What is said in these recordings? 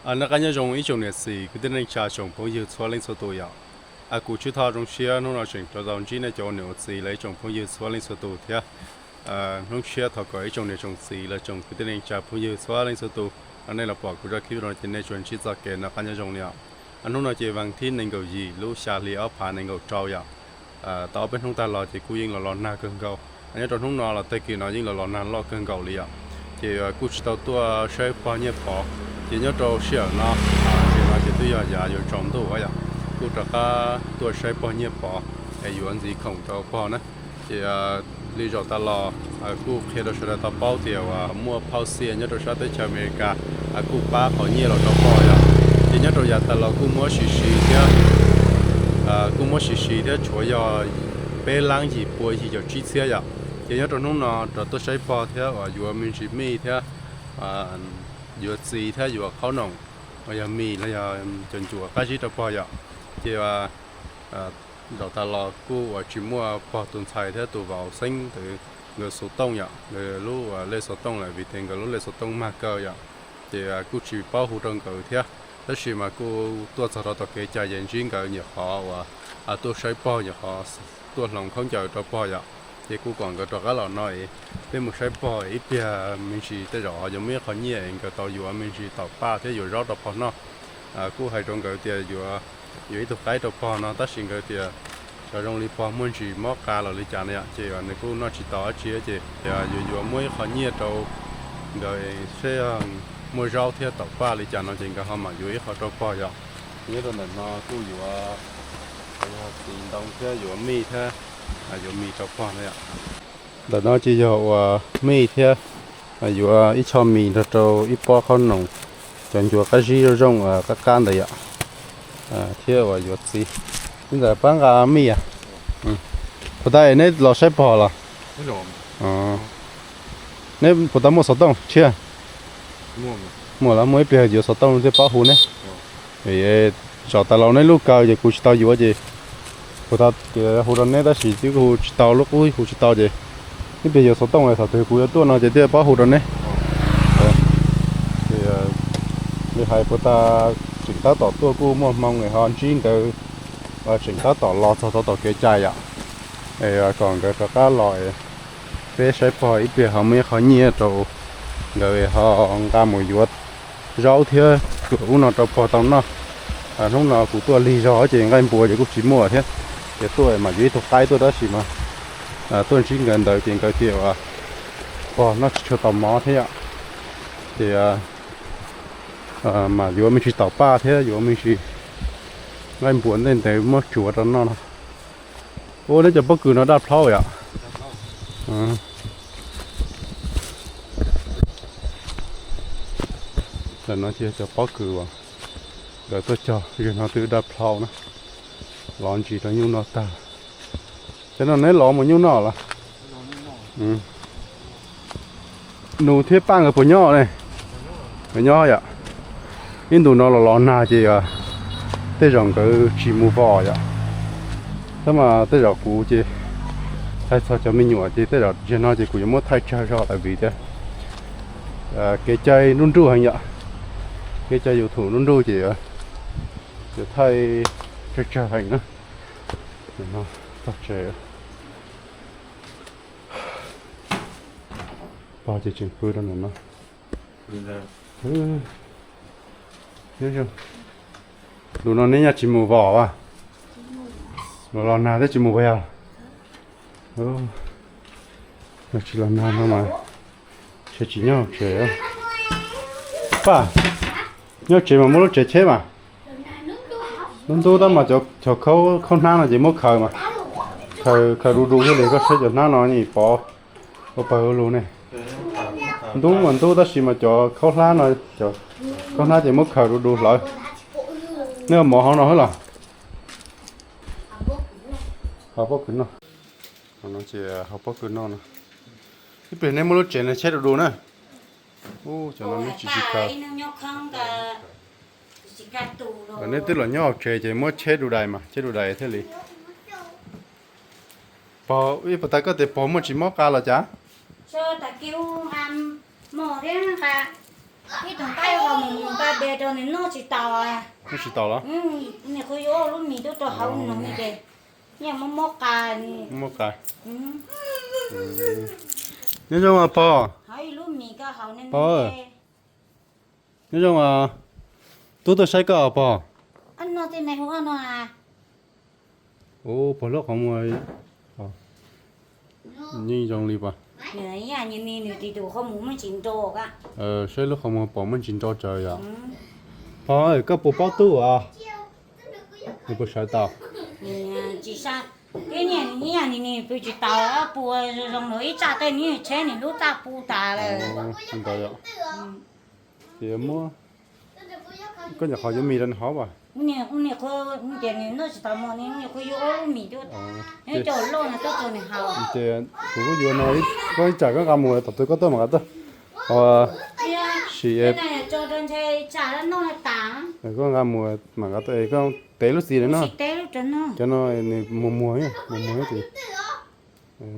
Noj qab nyob zoo ib tsoom niam txiv kwv tij neej tsa tsoom phooj ywg txhua leej txhua tus yom. Kuv Tswb Thoj zoo siab hnub no tseem rov tau ntsib nej cov ua niam ua txiv los ib tsoom phooj ywg txhua leej txhua tus thiab. Hnub tshiab thov kom ib tsoom niam tsoom txiv los tsoom kwv tij neej tsa phooj ywg txhua leej txhua tus, nej los pom kuv zaj clip no ces nej tsuas ntsib txoj kev noj qab nyob zoo li os. Hnub no ces vas thib nees nkaum yim lub xya hli ob phav nees nkaum rau yom. Tau ob peb hnub tag los ces kuj yeej los los nag kawg nkaus. Nyob rau hnub no los tag kis no yeej los los nag loj kawg nkaus li yom. Ces kuj tsis tau tuaj saib pog Nyiaj Pov. Ces nyob rau sij hawm no, tam sim no ces twb yog yav yuav tsaus ntuj yom, kuj rov qab tuaj saib pog Nyiaj Pov es yuav ntxiv khoom rau pog na. Ces li zaum tas los kuj qhia rau sawv daws tau paub tias uas muaj phauj xias nyob rau sab teb chaws Amelikas kuj pab qhov nyiaj los rau pog yom. Ces nyob rau yav tas los kuj muab sis siv thiab, kuj muab sis siv thiab tshuav yog peb lab yim pua yim caum tsib txhiab yom. Ces nyob rau hnub no rov tuaj saib pog thiab uas yuav me ntsis mij thiab yuav txiv thiab yuav qhaub noom uas yog mis los yog cov ncuav qab zib rau pog yom. Ces zaum tas los kuj uas tsis muaj pog tus ntxhais thiab tus vauv Xeeb ntawd nkawd xuv tooj yom, nkawd lub uas lej xuv tooj lawm vim tias nkawd lub lej xuv tooj mag kaw yom. Ces kuj tsis paub hu rau nkawd thiab, tab sis mas kuj tuaj txog rau tom kev cai ces ntsib nkawd nyuam qhuav uas tuaj saib pog nyuam qhuav tuaj hloov khaub ncaws rau pog yom. Ces kuj kom nkawd rov qab los no es peb mus saib pog ib pliag me ntsis tej zaum ho yuav muaj ib qho nyiaj es nkawd tau yuav me ntsis taum paj thiab yuav zaub rau pog noj. Kuj hais rau nkawd tias yuav, yuav ib tug qaib rau pog no tab sis nkawd tias xyov zoo li pog muaj ntsis mob qa los li cas no yom, ces nws kuj noj tsis tau dab tsi ces yuav yuav muab ib qho nyiaj rau nkawd seb muaj zaub thiab taum paj li cas no ces nkawd ho mam yuav ib qho rau pog yom. Nyob rau ntawm no kuj yuav, txiv ntoo thiab yuav mij thiab yuav mis rau pog no yom. Ntawm no ces yog uas mij thiab yuav ib tsho mis nrog rau ib pob qhaub noom, cov ncuav qab zib zoo zoo qab qab ntawd yom, thiab uas yuav txiv. Ib ntawd pab nqa mij a. Puas tas es neb los saib pog los? Neb puas tau muaj xov tooj tshiab? Muaj los muaj ib pliag yuav xov tooj thiaj paub hu neb. Zaum tas los neb lub kaw ces kuv tsis tau yuav ces kuv tias hu rau neb tab sis twb hu tsis tau, lub qub hu tsis tau ces ib pliag yuav xov tooj thaum twg kuv yuav tuaj no ces thiaj paub hu rau neb. Li hais puas tas tseem tab tom tuaj kuj muaj hmoo es ho ntsib nkawd, tseem tab tom los txog tau tom kev cai yom, es kom nkawd rov qab los, peb saib pog ib pliag ho muaj ib qho nyiaj rau nkawd ho nqa mus yuav zaub thiab ub no rau pog tau noj. Hnub no kuv tuaj lig zog ces nqaij npua ces kuj tsis muaj thiab, ces tuaj mas yuav ib tug qaib tuaj tab sis mas tuaj ntsib nkawd ntawd ces nkawd tias pog noj tsis tshua tau mov thiab yom, ces mas yuav me ntsis taum paj thiab yuav me ntsis nqaij npua ntej ntev muab tsuav rau noj no. Ua neb cov pob kws no daj plhaub yom. Tam no ces cov pob kws uas nkawd tuaj cog zem no twb daj plhaub na, los ntsis rau nyuj noj tag. Cov no neb los mus nyuj noj los? Nus thiab Paj nkawd puas nyob ne? Nkawd nyob yom. Ib ntus no los los nag ces tej zaum nkawd tsis mus vos yom. Tab mas tej zaum kuv ces thaij txog cov me nyuam ces tej zaum zaum no ces kuv yuav muab thaij tsawg zog lawm vim tias kev cai nruj nruj heev yom. Kev cai YouTube nruj nruj ces yuav thaij tsawg tsawg heev na. Tog tsev, pog ces tseem pw rau ntawm no. Ntus no neb nyob tsis mus vos a? Los los nag thiab tsis mus vos yog? Yog tsis los nag no mas ntshe tsis nyob hauv tsev. Paj, nyob tsev mas muab lub tsev cheb mas. Ntub ntub tab mas cov khaub hnab no ces muab khaws mas, khaws khaws du du thiaj li koj saib cov hnab no pov ua pawg ua lug ne. Ntub mas ntub tab sis mas cov khaub hlab no, cov khaub hlab ces muab khaws du du hlawv. Nej ua mov hauv no xwb los? Hauv pob kws noj. Hauv no ces hauv pob kws noj no. Ib pliag neb muab lub tsev no cheb du du na. Ub, cov no neb tsis tsis khaws. Neb twb los nyob hauv tsev ces muab cheb du dais mas cheb du dais thiaj li. Pog, ib puas tas koj tias pog muaj tsis mob qa los cas? De rau nws noj tsis tau. Noj tsis tau los? Nws qhuav yuav lub mis tuaj rau hauv nws ces nyiaj muab muab qa. Muab qa. Nyob zoo pog. Pog. Nyob zoo, tub tuaj saib koj pog. Ua pog lub qhov muag yeej zoo li pog. Saib lub qhov muag pom muaj ntsis nro tsawv yom. Pog, koj puas paub tub os? Nws puas sawv tau? Tsis sab, twb niaj hnub ib yam li nws pw tsis tau, pua zoo zoo los ib tsaj tej nws tsheb nws lub txaj pub tas lawm. Ntawd yom. Ces muab, koj nyuam qhuav yuav mis rau nws hov as? Nim qhuav tias nws noj tsis tau mov ne, nim qhuav yuav ob lub mis tuaj, neb coj loj no tuaj rau nws haus. Ces kuv kuj yuav no, koj ib tsam koj nqa mus, thaum twg koj tuaj mam nqa tuaj. Sim, koj nqa mus mam nqa tuaj, koj tev lub txiv no no. Cov no nws muag muag, muag muag ces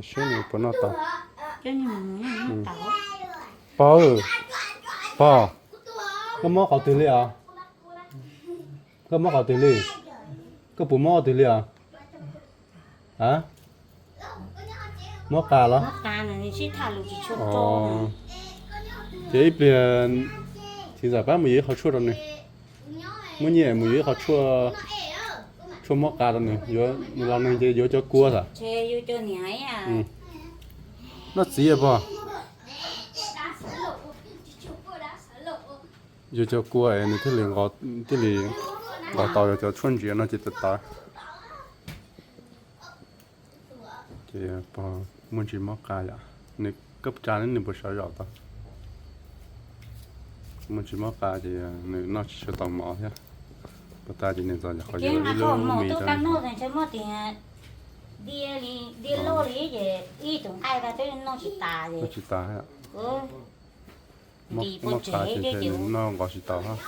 seb nws puas noj tau. Pog, pog, koj mob qhov twg li os? Koj mob qhov twg li? Koj puas mob qhov twg li os? A, mob qa los? Ces ib pliag txiv ntxawm pab mus yuav ib qho tshuaj rau nws. Muab nyiaj mus yuav ib qho tshuaj, tshuaj mob qa rau nws, nws los neeg ces yuav cov kua xwb. Noj txiv pog. Yuav cov kua es nws thiaj li, thiaj li nqos tau, yuav cov tshuaj ntsia no ces tawv tawv. Ces pog muaj ntsis mob qa yom, nws koj tsa nws puas sawv zaum tau. Muaj ntsis mob qa ces nws noj tsis tshua tau mov thiab. Puas tas ces nws txog qhov yuav ib lub mis rau nws. Noj tsis tas, mob qa ces nws noj nqos tsis tau hab.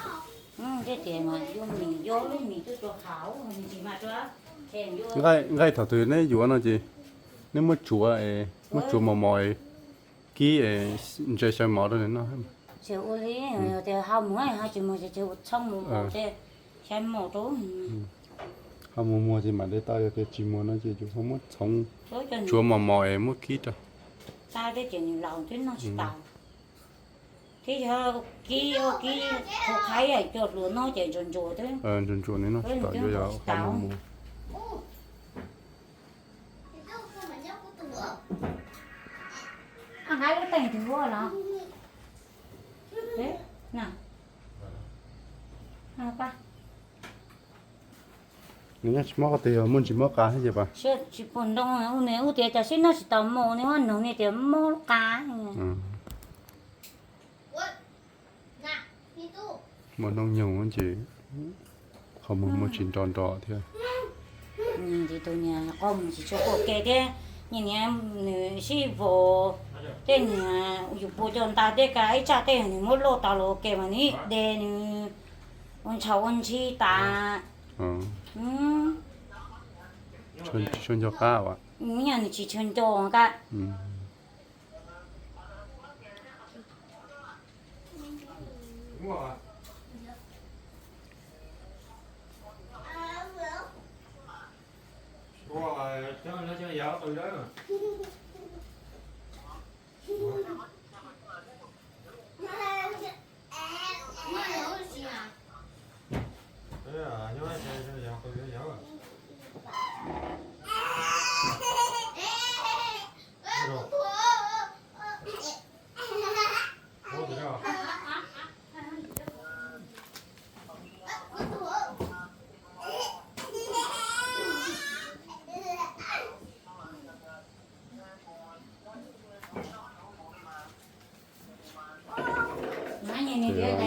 Nqaij thaum twg neb yuav no ces neb muab tsuav, muab tsuav mos mos, kib ntse xyaw mov rau nws noj. Ho muag muag ces mam de tau, yog tias tsis muag no ces yus ho muab txhoov, tsuav mos mos es muab kib rau. Thiab yog kib, kib thaum qhaib cov hluas no ces ntsuas ntsuas thiab. Ntsuas ntsuas nws noj tsis tau, yuav yog ho muag muag. Nws noj tsis mob qhov twg, yog muaj ntsis mob qa thiab ces pas. Tsis pom nroo, ua tias cov sib noj tsis tau mus, nws ho nug nws tias mob qa. Muaj hnub nyoog ces qhov muag muaj tsis nro nro thiab. Tus niag qhov muag tsis tshua ua ke thiab, niag niag nws sib vos, tej niag yus puas coj nta tej ka ib tsaj tej nws muab loj tas los ua ke mas nws de nws ua ntshaus ua ntshis tas. Tsis tshua nco qab as. Nws tsis tshua nco qab.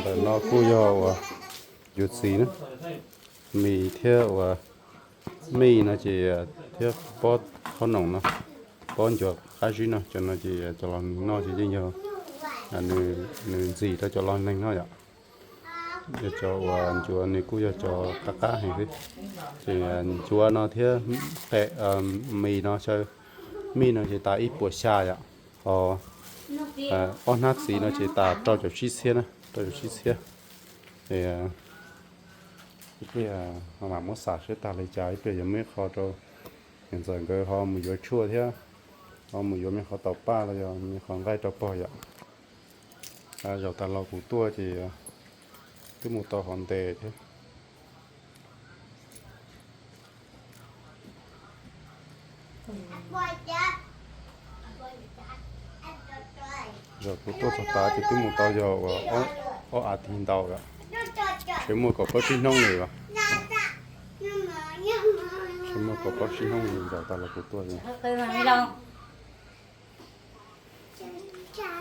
Ntawm no kuj yog uas yuav txiv na, mis thiab uas mij no ces thiab pob qhob noom no, pob ncuav qab zib no, cov no ces cov laus noj ces yeej yog nws ntxim rau cov laus neeg noj yom. Yog cov uas ncuav nws kuj yog cov qab qab heev xwb. Ces ncuav no thiab qe, mis no xyaw, mij no ces tas ib puas xya yom. Ho ob hnab txiv no ces tas rau caum tsib txhiab na, rau caum tsib txhiab. Es ib pliag ho mam muab xam seb tag li cas, ib pliag yuav muaj ib qho rau niam ntxawm nkawd ho mus yuav tshuaj thiab, ho mus yuav me qhov taus paj los yog me qhov nqaij rau pog yom. Zaum tas los kuv tuaj ces twb mus tau hov ntev thiab. Zaum kuv tuaj txog tav ces twb mus tau yog uas ob av tig ntau lawm. Tseem muaj kaum plaub tsib hnub li os. Tseem muaj kaum plaub tsib hnub li zaum tas los kuv tuaj.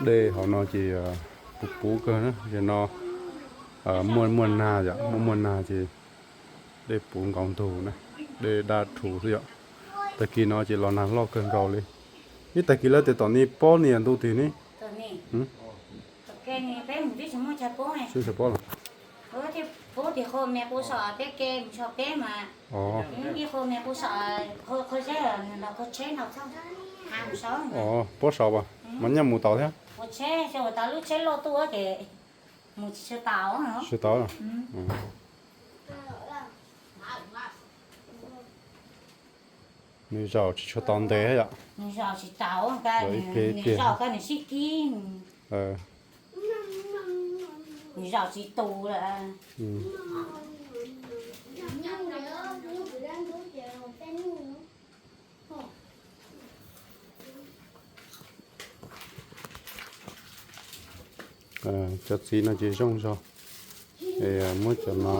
Dej hauv no ces puv puv kawg na, no muaj muaj nag yom, muaj muaj nag ces dej puv nkaus ntug na, dej daj rhuv xwb yom. Tag kis no ces los nag loj kawg nkaus li. Ib tag kis lawv tias tom ni pob nias ntuj tig ni. Tsis pob los? Pob saud as, mas nyaj mus tau thiab. Tsis tau. Nws zaum tsis tshua tau ntev yom. Ib pliag ib pliag. Cov txiv no ces zoo zog, muab cov no,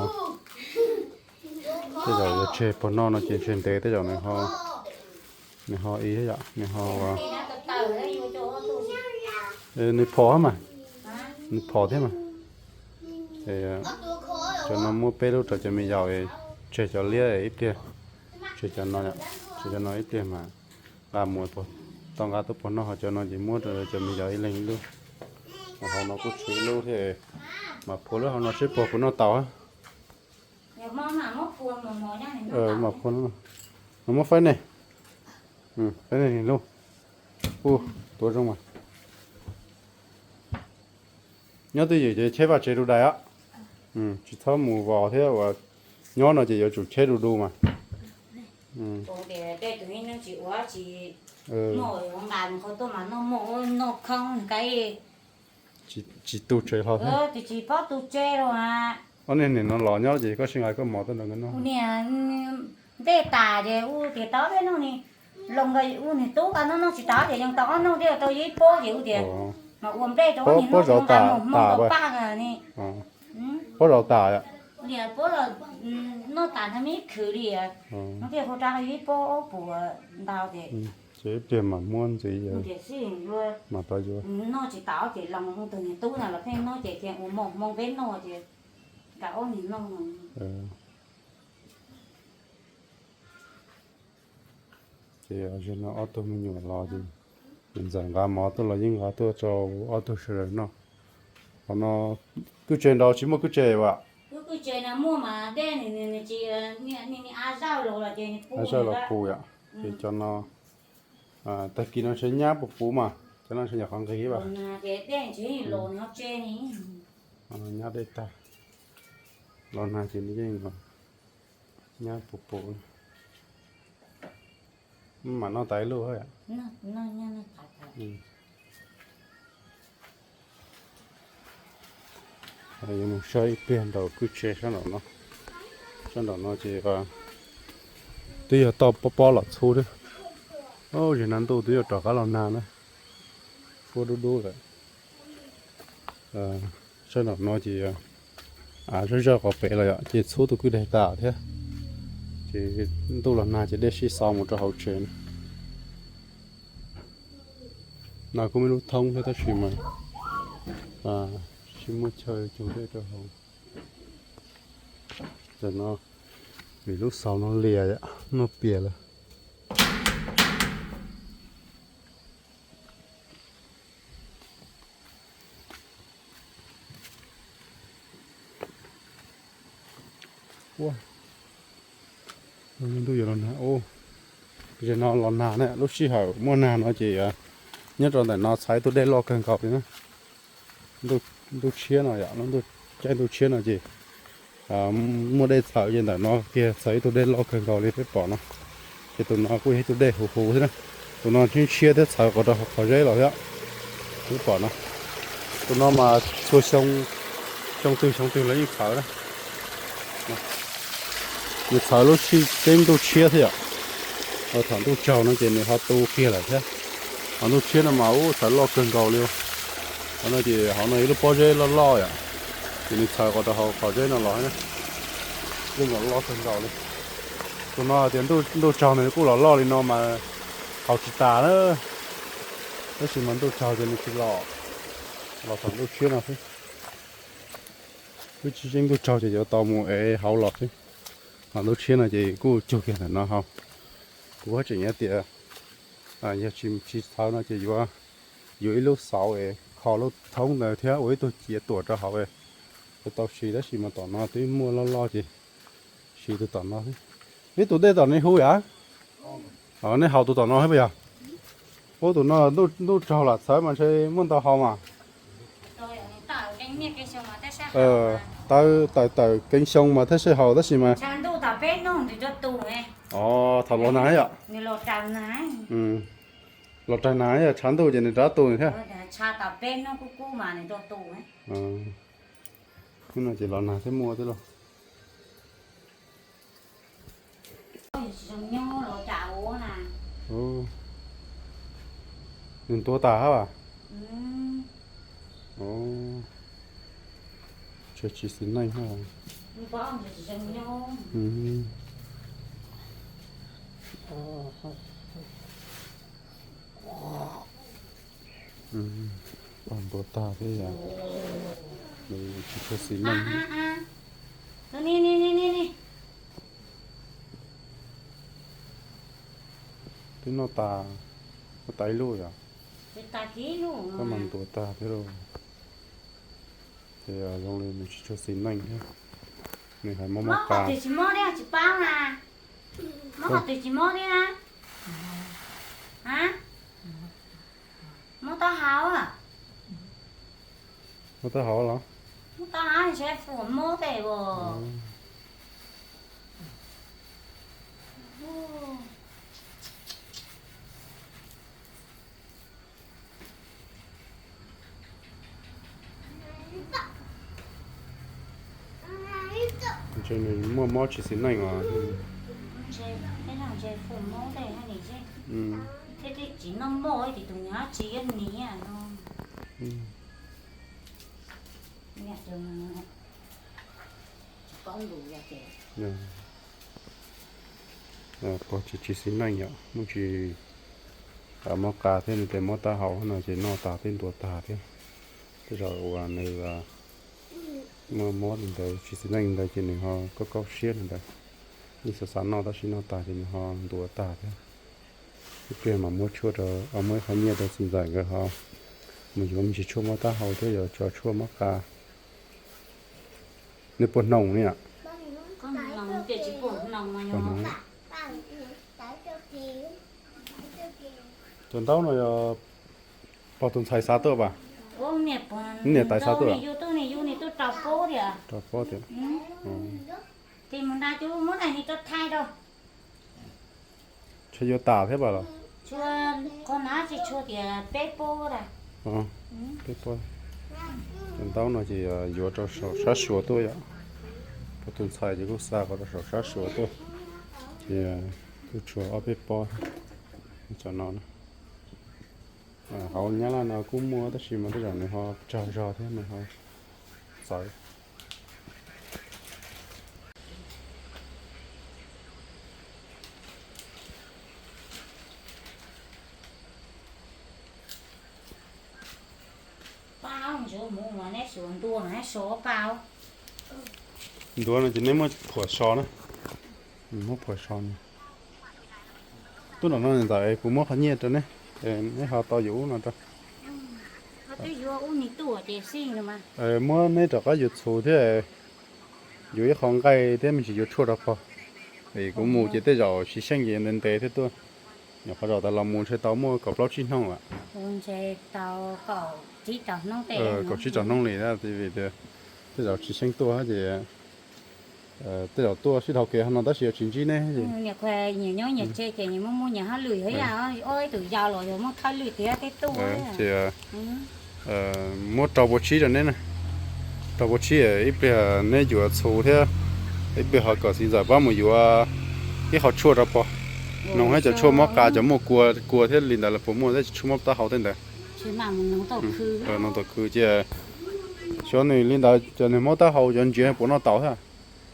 tej zaum yuav tseg puas noj no ces ntshe ntev tej zaum nws ho ib yom, nws ho, nws phom mas, nws phom thiab mas. Cov no muab peb lub rau cov me yaus, tseg cov liab ib pliag, tseg cov no, tseg cov no ib pliag mas nqa mus, tau nqa tuaj puas noj, ho cov no ces muab rau cov me yaus ib leeg ib lub. Hauv no kuj tshuav ib lub thiab, mas phua lub hauv no seb puas puas noj tau. Mas phua, mas muab faib ne, faib ne lub, tuav zoo mas. Nyob twj ywm ces cheb vaj tsev rau dais os. Tsis txhob mus vos thiab uas, nyob no ces yuav tsum cheb du du mas. Tsis tu tsev hlo thiab. Ob niag niam no los nyob ces koj sib nqa koj mov tuaj nrog nkawd noj. Ntej tas ces ua tias tau peb noj ni, los nkawd ua niag tub nqa noj noj tsis tas ces yeej tau ob noj thiab rau ib pob ces ua tias mas ua nplej rau ob niag noj, nqa mus hmoo rau paj ni. Pob zau tas. Ua tias pob noj tas nthab me khwv li, no thiaj hu rau ib pob ob puas ntau ces. Ces ib pliag mas muab ntxiv, mas tau yuav. Noj tsis tas ces los mus ua tus niag tub na los pheej noj ces cia ua mov hmoo peb noj ces nqa ob niag noj. Ces zaum no ob tug me nyuam los ces niam ntxawm nqa mov tuaj los yeej nqa tuaj rau ob tug sawv daws noj. Qhov no kwj tse nraud tsis muaj kwj tse as? Kwj tse no muaj mas dej, a zaj los puv yom. Ces cov no tag kis no ntshe nyab puv puv mas cov no ntshe nyuam qhuav nqig as. Nyab dej tag, los nag ces nws yeej nyab puv puv. Mam noj tas ib lub. Yuav mus saib ib pliag nraum kwj tse sab nraum no. Sab nraum no ces twb yog toj pob pob los txhub thiab. Zaum no ntuj twb yuav rov qab los nag na, suab dub dub lawm. Sab nraum no ces av zaj zaj qhov pem los yom, ces txhub tus kwj deg tas thiab. Ces ntuj los nag ces dej sib xov mus rau hauv tsev na. No kuj muaj lub thoob thiab tab sis mas tsis muaj chaw cug dej rau hauv. Tam no vim lub xauv no lias, noj pias lawm. Ntuj yuav los nag, zaum no los nag na, lub sij hawm muaj nag no ces nyob rau ntawm no txhais tus dej loj kawg nkaus li na. Ntuj tshiab no yom, caij ntuj tshiab no ces muaj dej txhawv ces ntawm no kiag txhawv ib tug dej loj kawg nkaus li peb pom no. Ces tus no kuj yog ib tug dej huv huv thiab na. Tus no tshiab tshiab thiab txhawv qhov rau qhov zeb los thiab. Peb pom no, tus no mas txhua xyoo, xyoo twg xyoo twg los yeej txhawv na. Nws txhawv lub sij tseeb ntuj tshiab thiab yom. Thaum ntuj tsaug no ces nws ho tu kiag lawm thiab. Ho ntuj tshiab no mas ub txhawv loj kawg nkaus li. Qhov no ces hauv no ib lub pob zeb loj loj yom, ces nws txhawv qhov rau hauv qhov zeb no los na. Yeej los loj kawg nkaus li. Tus no tias ntuj tsaug nws kuj los loj li no mas haus tsis tas na. Tab sis mas ntuj tsaug ces nws tsis los, los thaum ntuj tshiab no xwb. Lub sij tseeb ntuj tsaug ces yuav tau mus ev hauv los xwb. Ho ntuj tshiab no ces kuj cug kiag ntawm no haus. Kuv haj tseem nyiam tias yog tsis txhawv no ces yuav, yuav ib lub xauv es kho lub thoob ntawd thiab ua ib tug ciav tuam rau hauv es yuav tau siv, tab sis mas tom no twb muaj loj loj ces siv tus tom no xwb. Ib tus dej tom nej hu yam, nej haus tus tom no thiab puas yog? Ub, tus no ntuj tsaug lam txhawv mas ntshe muaj ntau haus mas. Tawm tawm keeb xyoo mas thaj sej haus tab sis mas, o, thaum los nag yom, los raws nag yog tshav ntuj ces nws rov tu thiab. Hnub no ces los nag thiab muaj thiab lauj. Nws ntuav tas hab as. Tsis xis neej hab. Pog ntuav tag thiab yom. Tsis tshua xis neej. Twb noj tas, noj tas ib lub yom. Tab mas ntuav tag thiab lauj. Ces zoo li nws tsis tshua xis neej thiab. Nws hais mob mob qab. Mob taub hau los? Ntshe nws muaj mob tsis xis neej os. Pog tsis tsis xis neej yom, muaj tsis mob qab thiab nws tes mob taub hau no ces noj tas twb ntuav tag thiab. Tej zaum uas nws muaj mob li ntawd tsis xis neej li ntawd ces nws ho kaub kaub siab li ntawd. Yeej xav xav noj tab sis noj tas ces nws ho ntuav tag thiab. Ib pliag mas muab tshuaj rau, muab ib qho nyiaj rau txiv ntxawm nkawd ho mus yuav me ntsis tshuaj mob taub hau thiab yuav tso tshuaj mob qab. Nws puas hnoos ne yom? Cov ntaub no yog pog tus ntxhais xa tuaj pas? Niam tais xa tuaj? Rau pob tias. Tshaj yuav tas thiab pas los? Peb pob. Cov ntaub no ces yuav rau saum sab Suav tuaj yom. Pog tus ntxhais ces kuj xa qhov rau saum sab Suav tuaj. Ces kuj tshuav ob peb pob. Cov no hauv Nyab Laj no kuj muaj tab sis mas tej zaum nws ho tsawg zog thiab nws ho txawv. Ntuav no ces neb muab phuam so na. Muab phuam so no. Tuaj nram no ntawm kuv muab qhov nyiaj rau neb, neb ho tau yuav ub no rau. Muab neb rov qab yuav txhuv thiab, yuav ib qho nqaij thiab me ntsis yuav tshuaj rau pog. Es kuv mus ces tej zaum tsis xyeej ces ntev ntev thiab tuaj. Nyuam qhuav zaum tas los mus ntshe tau muaj kaum plaub tsib hnub lawm. Kaum tsib rau hnub li, vim tias tej zaum tsis xyeej tuaj ces Tej zaum tuaj sib dhau kev no tab sis yuav tsis ntsib neb. Nyias nyob nyias tsev ces nyias muaj muaj nyias hauj lwm, yog ib tus yau los yog muaj thawj lwm tiag tej tuaj ces muab rau pua tsib rau neb na. Rau pua tsib, ib pliag neb yuav txhuv thiab, ib pliag ho kom txiv ntxawm pab mus yuav ib qho tshuaj rau pog. Noog thiab cov tshuaj mob qa, cov muaj kua kua thiab li ntawd los puas muaj thiab, tshuaj mob taub hau tej ntawd. Noog tom khw ces xyov nws li ntawd, cov nws mob taub hau cov ntsiav puas noj tau thiab.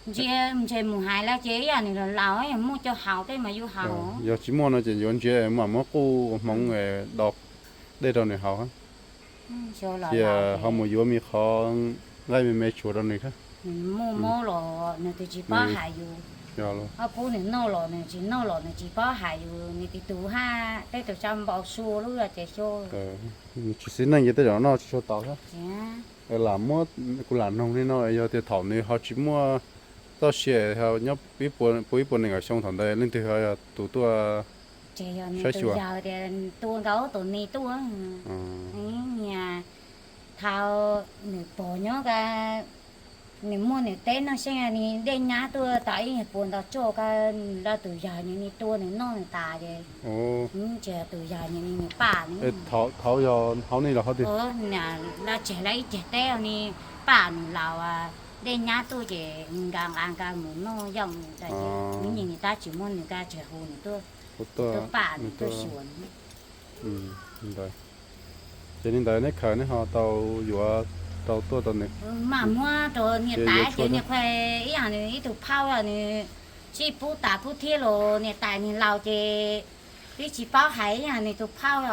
Ntshe mus hais lawm ces ib yam nws los laus, yog muaj cov haus tej mas yuav haus. Yog tsis muaj no ces yuav ntsiav mam muab quj ua hmoov do dej rau nws haus. Cia ho mus yuav me qhov nqaij me me tshuav rau nws thiab. Muaj mob los nws twb tsis paub hais yus, ho pub nws noj los nws tsis noj los nws tsis paub hais yus, nws tis tus haj tej tus tsa npau suav lub ces xyov. Nws tsis xis neej ces tej zaum noj tsis tshua tau thiab. Lam muab, kuv lam noog li no, yog tias thaum nws ho tsis muaj txoj sia, nyob puag ib puas nees nkaum xyoo thaum ntawd leej twg ho yog tus tuaj saib xyuas? Tua nkawd tus ni tuaj, niag thaum nws pog nyob ka, nws muaj nws teb noj xyeej ni dej nyab tuaj tau ib puas ntau tsoj ka, lawv tus yawg nws ni tua nws noj nws tas ces, ces tus yawg nws ni nws pam nws. Thaum yog hauv ni los hauv twg? Lawv tseg lawv ib ceg teb ni, pam nws laus, dej nyab tuaj ces nka nqa nqa mus noj yooj, nws tab tsis muaj nws ka tseg hu nws tuaj, tuaj pam nws tuaj xyuas. Ces li ntawd neb khaws neb ho tau yuav rau tuaj rau nws. Mam muab rau niam tais ces niam qhuav ib yam nws ib tug phauj nws sib pub tas pub thiab los niam tais nws laus ces twb tsis paub hais ib yam nws tus phauj.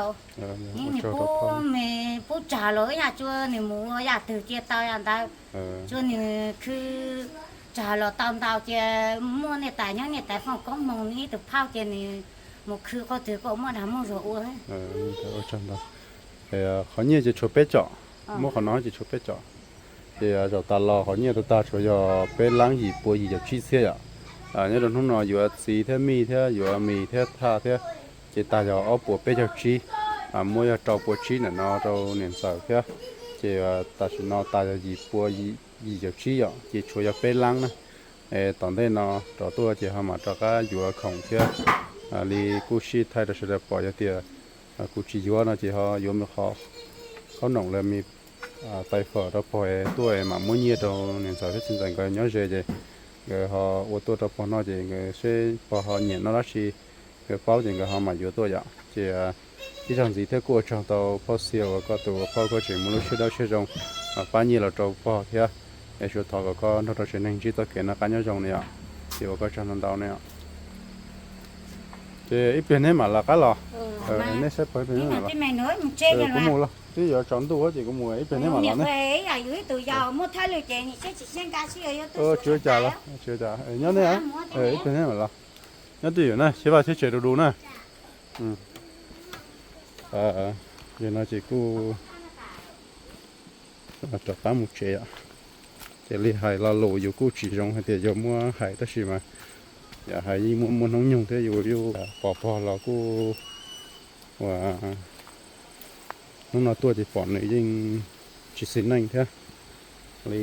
Nws pub me pub tsawg los ib yam tsuas nws mus ua yam twg cia tau yam ntawd, tsuas nws khw tsawg los tau ntau ces muaj niam tais nyob niam tais foom koob hmoov nws ib tug phauj ces nws mus khw qhov twg kom muaj dag muaj zog ua. Qhov nyiaj ces tshuav peb com, muab qhov no ces tshuav peb com. Ces zaum tas los qhov nyiaj tag tag tshuav yog peb lab yim pua yim caum tsib txhiab yom. Nyob rau hnub no yuav txiv thiab mij thiab yuav mis thiab thaj thiab, ces tag yog ob puas peb caug tsib. Muab yog rau pua tsib ntawm no rau niam ntxawm thiab, ces tam sim no tas yog yim pua yim caum tsib yom, ces tshuav yog peb lab na. Tom ntej no rov tuaj ces ho mam rov qab yuav khoom thiab. Li kuj sib thaij rau sawv daws pom, yog tias kuv tsis yuav no ces ho yuav me qhov khaub noom los me tais fawm rau pog es tuaj es mam muab nyiaj rau niam ntxawm thiab txiv ntxawm nkawd nyob ze ces nkawd ho ua tuaj rau pog noj ces nkawd seb pog ho nyiam noj dab tsi, nkawd paub ces nkawd ho mam yuav tuaj yom. Ces ib zaug ntxiv thiab kuj ua tsaug tau phauj Xia uas koj tus ua phauj koj tseem muaj lub siab dawb siab zoo pab nyiaj los rau pog thiab. Es suav thov kom koj nrog rau tsev neeg ntsib txoj kev noj qab nyob zoo na yom. Ces ua koj tsaug ntau ntau na yom. Ces ib pliag neb mam lawv qab los. Neb saib pog ib pliag neb mam los. Kuv mus los twb yuav tsaus ntuj ces kuv mus, ib pliag neb mam los ne. Tsis ua cas los, tsis ua cas, nyob ne, ib pliag neb mam los. Nyob twj ywm na, thiab vaj thiab tsev du du na. Yog no ces kuj rov qab mus tsev os. Ces li hais lo lus yus kuj tsis zoo hais tias yog muab hais tab sis mas yam hais yeej muaj muaj hnub nyoog thiab yus yeej pom pog los kuj ua hnub no tuaj ces pom nws yeej tsis xis neej thiab. Li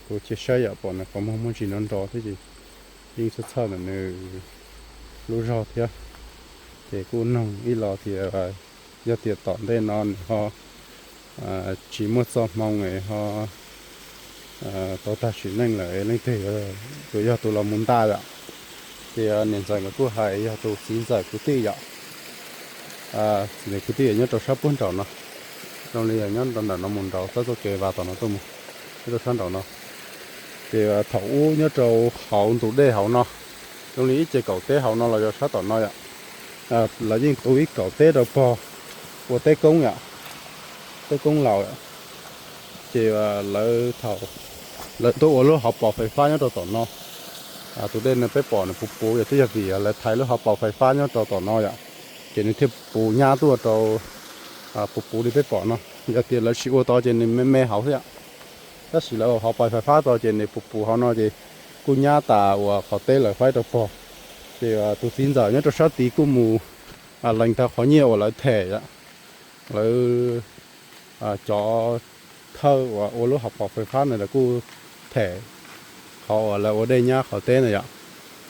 kuv cia saib yam pom nws qhov muag muaj ntsis nrov nrov thiab ces yeej txhawj txhawj ntawm nws lub zog thiab. Ces kuj noog ib los tias yog tias tom ntej no nws ho tsis muaj txoj hmoo es ho tau tag sim neej lawm leej twg yuav yog tus los mus ntaj yom. Ces niam ntxawm nkawd kuj hais yog tus txiv ntxawm kwv tij yom. Txiv ntxawm kwv tij nyob rau sab puag nraum no, zoo li nyob rau ntawm no mus nraud txoj kev vas tom no tuaj mus, nyob rau sab nraum no. Ces thaum ub nyob rau hauv ntug dej hauv no, zoo li ib ce kaum teb hauv no los yog sab tom no yom. Lawv yeej tu ib kaum teb rau pog ua teb koob yom, teb koob laus yom. Ces lawv thaum lawv tuaj ua lub hauv paus fais fab nyob rau tom no. Tus dej no peb pom nws puv puv yog twb yog vim lawv thaiv lub hauv paus fais fab nyob rau tom no yom, ces nws thiaj puv nyab tuaj rau puv puv li peb pom no. Yog tias lawv tsis ua tod ces nws me me hauv xwb yom. Tab sis lawv ua hauv paus fais fab tod ces nws puv puv hauv no ces kuj nyab tas uas qhov teb lawv faib rau pog. Ces tus txiv ntxawm nyob rau sab tid kuj mus lees tau qhov nyiaj uas lawv them, lawv cov thawj uas ua lub hauv paus fais fab ntawd lawv kuj them qhov uas lawv ua dej nyab qhov teb ntawd yom.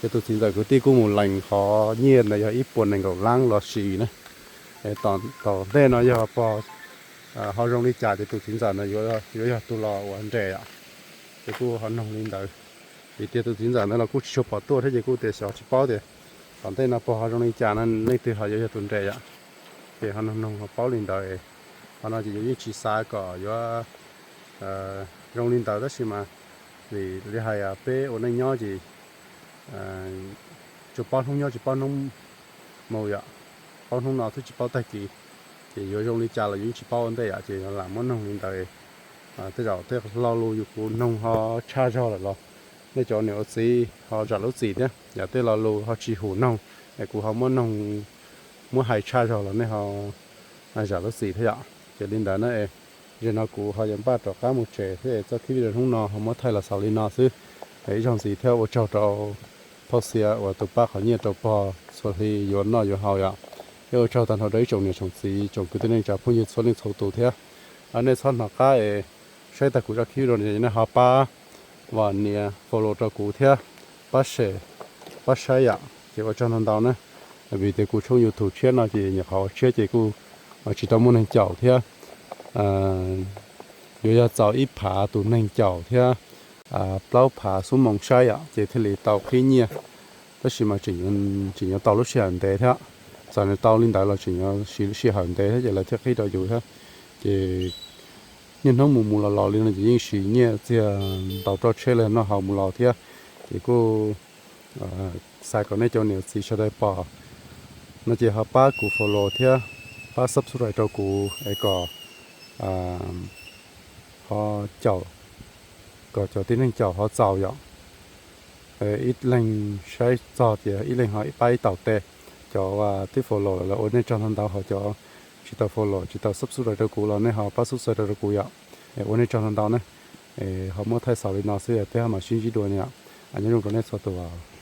Ces tus txiv ntxawm kwv tij kuj mus lees qhov nyiaj ntawd yog ib puas nees nkaum lab los sis na. Tom ntej no yog pog ho zoo li cas ces tus txiv ntxawm no yuav yog tus los ua nres yom. Ces kuj ho noog li ntawd, vim tias tus txiv ntxawm ntawd los kuj tsis tshua pom tuaj thiab ces kuj tias xyov tsis paub tias tom ntej no pog ho zoo li cas no leej twg ho yuav yog tus nres yom. Ces ho noog noog ho paub li ntawd. Qhov no ces yus yeej tsis xav kom yuav zoo li ntawd tab sis mas vim li hais peb ua neej nyob ces tsuas paub hnub nyob tsis paub hnub mus yom, paub hnub no thiab tsis paub tag kis. Ces yuav zoo li cas los yus yeej tsis paub ua ntej yom, ces lam muab noog li ntawd. Tej zaum tej lo lus yus kuv noog ho tshaj zog lawm los nej cov niam ua txiv ho zam lub txim thiab, yam tej lo lus ho tsis hum noog es kuv ho muab noog, muab hais tshaj zog los nej ho zam lub txim thiab yom. Ces li ntawd na, zaum no kuv ho yuav npaj rov qab mus tsev thiab es txoj clip video hnub no ho muab thaij los xaus li no xwb. Ib zaug ntxiv thiab ua tsaug rau Phauj Xia uas tus pab qhov nyiaj rau pog txhua hli yuav noj yuav haus yom. Thiab ua tsaug tag nrho rau ib tsoom niam tsoom txiv tsoom kwv tij neej tsa phooj ywg txhua leej txhua tus thiab. Nej txhob hnov qab es saib tag kuv zaj clip video no nej ho pab, uas nias follow rau kuv thiab pab share, pab saib yom. Ces ua tsaug ntau ntau na, vim tias kuv tshooj YouTube tshiab no ces nyuam qhuav ua tshiab ces kuj tsis tau muaj neeg caum thiab. Yuav yog txaus ib phav tus neeg caum thiab plaub phav xuab moos saib yom ces thiaj li tau qhib nyiaj. Tab sis mas tseem yuav tau lub sij hawm ntev thiab, txawm nws tau li ntawd los tseem yuav siv lub sij hawm ntev thiab ces lawv thiaj qhib rau yus thiab. Ces niaj hnub mus mus los los li no ces yeej siv nyiaj txiag ntaus roj tsheb los noj haus mus los thiab. Ces kuj xav kom nej cov niam txiv sawv daws pom no ces ho pab kuv follow thiab pab subscribe rau kuv es kom ho caum, kom cov tib neeg caum ho txaus yom. Ib leeg saib txog tias ib leeg ho pab ib taum tes. Cov twb follow lawm los ua nej tsaug ntau ntau, ho cov tsis tau follow tsis tau subscribe rau kuv los nej ho pab subscribe rau kuv yom. Ua nej tsaug ntau ntau na. Ho muab thaij xaus li no xwb, peb ho mam sib ntsib dua na yom. Nyob zoo rau nej txhua tus.